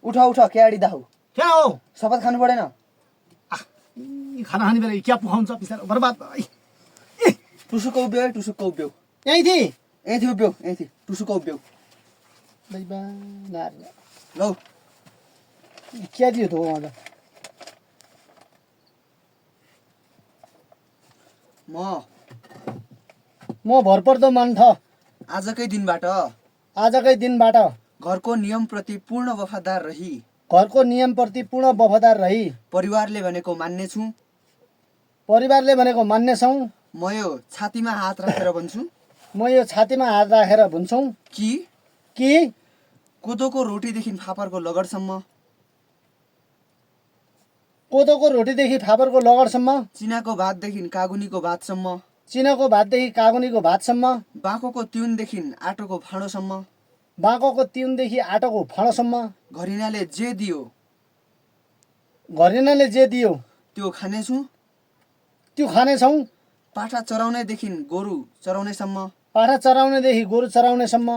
उठ उठ क्या अडी दाहु क्या हो शपथ खानु परेन खाना खाने बेला क्या पुखाउँछ बिस्तार बर्बाद टुसुको उभ्यो टुसुको उभ्यो यहीँ थिए यहीँ थियो उभ्यो यहीँ थियो टुसुको उभ्यो लौ क्या दियो त हो म भरपर्दो मान्थ आजकै दिनबाट घरको नियमप्रति पूर्ण वफादार रही परिवारले भनेको मान्नेछौँ म यो छातीमा हात राखेर भन्छु कि कोदोको रोटीदेखि फापरको लगडसम्म चिनाको भातदेखि कागुनीको भातसम्म बाँकोको तिउनदेखि आटोको फाँडोसम्म घरिनाले जे दियो त्यो खानेछौँ पाठा चराउनेदेखि गोरु चराउनेसम्म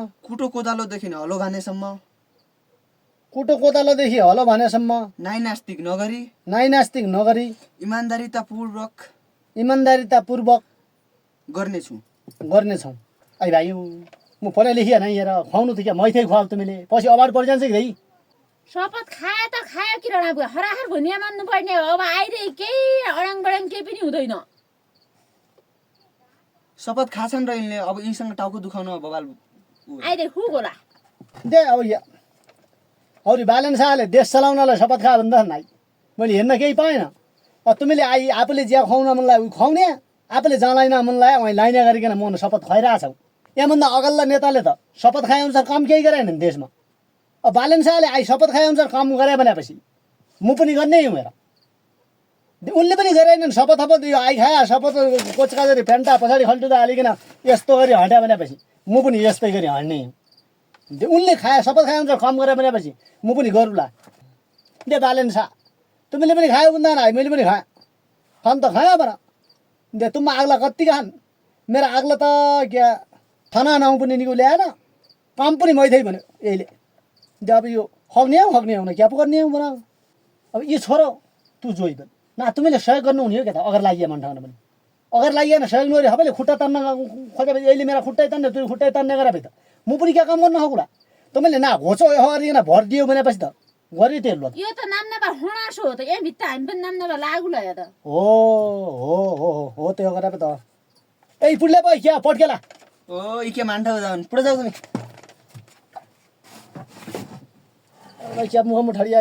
कुटो कोदालोदेखि हलो भानेसम्म नाइ नास्तिक नगरी इमान्दारितापूर्वक गर्नेछौँ आई भाइ म पढे लेखिया नै हेर खुवाउनु त क्या मैथै खुवाउ तिमीले पछि अगाडि परि जान्छ कि दै शपथ खायो कि रणा हराहर भुनिया मान्नु पर्ने अब आइरे केही अडाङ बडाङ केही पनि हुँदैन शपथ खाछन् र यिनले अब यिसँग टाउको दुखाउन बबाल आइरे हु गोला दे अब औरी बालन शाहले देश चलाउनलाई शपथ खा भन्दा नाइ मैले हेर्न केही पाएन तिमीले आफूले ज्या खुवाउन मन लाग्यो खुवाउने आफूले जाँलाइन मन लाग्यो वहीँ लाइना गरिकन म शपथ खुवाइरहेछौ यहाँभन्दा अगल्ला नेताले त शपथ खाए अनुसार काम केही गरेनन् देशमा अब बालन शाहले शपथ खाए अनुसार काम गरे भनेपछि म पनि गर्ने हो मेरा उनले पनि गरेनन् शपथ यो खाए शपथ कोचका गरी पेन्टा पछाडि खल्टुदा हालिकन यस्तो गरी हट्या भनेपछि म पनि यस्तै गरी हट्ने उनले शपथ खाए अनुसार काम गरे भनेपछि म पनि गरौँला दे बालन शाह तिमीले पनि खायो भन्दा न मैले पनि खाएँ खान त खायो बरा दे तुम आग्ला कति खान मेरो आग्ला त क्या खाना नाउँ पनि निको ल्याएन काम पनि मैथै भन्यो यहीले दे अब यो खग्ने हुन क्या पो गर्ने हो बना अब यो छोरो तँ जोइ पनि न तिमीले सहयोग गर्नु हुने हो क्या त अगर लागि मन ठाउँ पनि अगर लागि सहयोग नगरी सबैले खुट्टा तान्न खोजेपछि यहीले मेरो खुट्टै तान्ने तँ खुट्टै तान्ने गरे त म पनि क्या काम गर्नु हो कुरा तिमीले ना घोचो गरिकन भर दियो भनेपछि त गरि त्यो ल यो त नाम नभए हुनासो हो त ए भित्ता हामी पनि नाम नभए लागु ल त हो त्यो गरे त ए पुड्ले पो क्या पट्केला ओ इके मान्ठा जाउन पुढे जाऊ तुम्ही क्या मुख ठडिया